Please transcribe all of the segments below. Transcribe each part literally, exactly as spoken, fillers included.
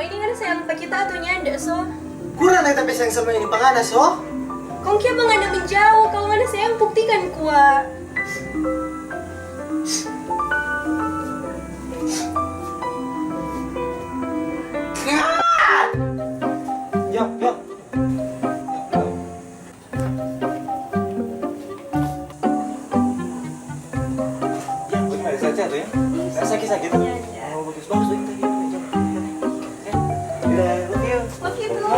Ini ngana sayang pa kita atau nyanda, so? Kurang deng tapi sayang sama ini pa ngana, so? Kong kiapa ngana menjauh, kalo ngana sayang buktikan kwa. Yo, yo. Ya, bagaimana? Sehat-sehat ya? Nggak sakit-sakit? Iya, iya. Oh, bagus, bagus, bagus, bagus, bagus. Ya. Dadah, love you. Love you too.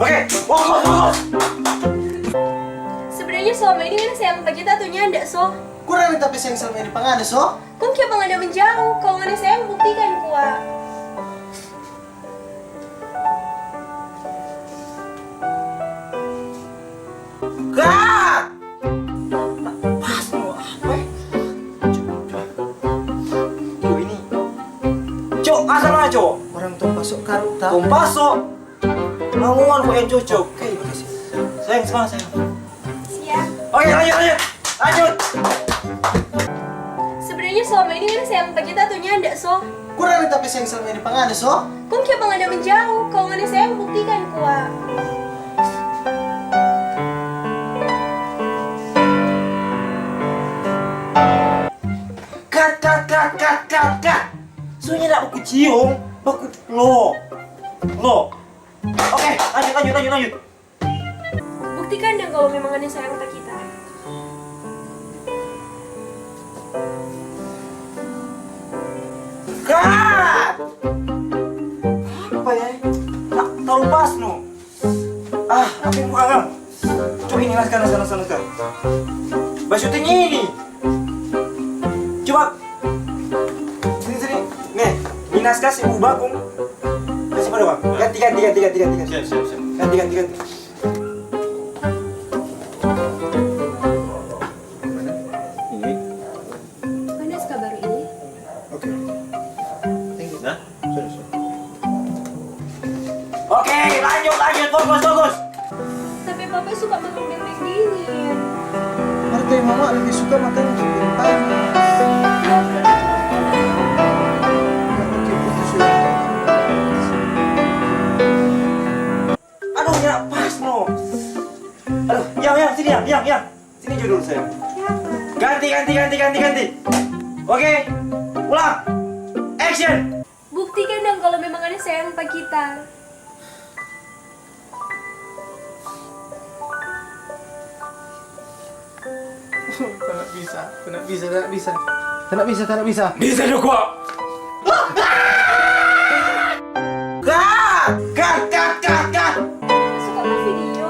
Oke, fokus, fokus. Sebenarnya selama ini ngana sayang pa kita atau nyanda, so? Kurang tapi sayang selama ini pa ngana, so? Kong kiapa ngana menjauh? Kalo ngana sayang, buktikan kwa. Kak! Pas no, apa, eh? Cok, cok. Cok, ini. Cok, asal mana, Cok? Orang Tompaso, Kak, ta? Tompaso. Lamuan kok yang cocok. Oke, makasih. Sayang, semangat, sayang. Siap. Oke, lanjut, lanjut. Lanjut. Sebenarnya selama ini ngana sayang pa kita atau nyanda, so? Kurang tapi sayang selama ini pa ngana, so? Kong kiapa ngana menjauh? Kalo ngana sayang, buktikan kwa. Cut, cut, cut, cut, cut, cut. Soalnya nak baku cium, baku lo. Lo. Oke, lanjut, lanjut, lanjut, lanjut. Buktikan dang kalo memang ada yang sayang pa kita. Cut! Apa ya? Tak tahu pas no. Ah, apa yang kurang, Kang? Coba ini naskah, naskah, naskah, naskah. Ba syuting ini. Coba. Sini, sini. Nih, ini naskah si ubah kong. Kasih pada, Bang. Ganti, ganti, ganti, ganti, ganti, ganti. Siap, siap, siap. Ganti, ganti, ganti. Ini. Mana naskah baru ini? Oke. Thank you. Nah? Sorry, sorry. Oke, lanjut, lanjut, fokus, fokus. Tapi Papa suka makan bebek dingin. Ngerti, Mama lebih suka makan chicken panas. Ya, oke, putus ya. Aduh, ya pas no. Aduh, yang, yang, sini, yang, yang, yang. Sini judul saya. Ganti, ganti, ganti, ganti, ganti. Oke, ulang. Action. Buktikan dong kalau memang ada sayang pa kita. Tidak bisa, tidak bisa, tidak bisa. Tidak bisa, tidak bisa. Bisa juga. Cut! Cut, cut, cut, cut! Suka pa video.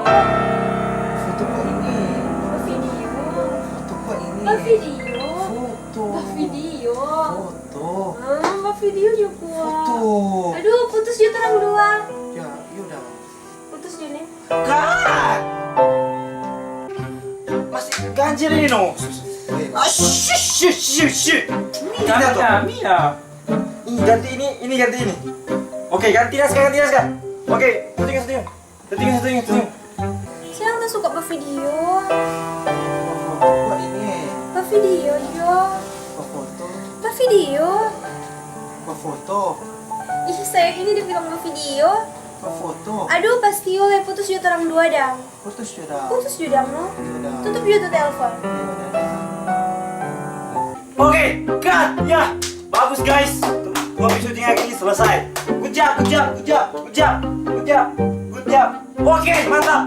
Foto kok ini? Pa video. Foto kok ini? Pa video. Foto. Pa video. Foto. Hmm, pa video juga. Foto. Aduh, putus jo torang dua. Ya, ya udah. Putus jo nih. Cut! Masih ganjil ini, no. Ah, shh, shh, shh, shh. Ini kita tuh. Kami ya. Ini ganti ini, ini ganti ini. Oke, ganti naskah, ganti naskah. Oke, syuting, syuting. Syuting, syuting, syuting. Siapa tuh suka pa video? Pa foto kok ini? Pa video, jo. Pa foto. Pa video. Pa foto. Ih, sayang, ini dia bilang pa video. Pa foto. Aduh, pasti oleh putus jo torang dua dang. Putus jo dang. Putus jo dang, no? Sudah. Tutup jo tu telepon. Iya, dadah. Oke, cut, ya. Bagus, guys. Dua episode syuting hari ini selesai. Good job, good job, good job, good job, good job, good job. Oke, mantap.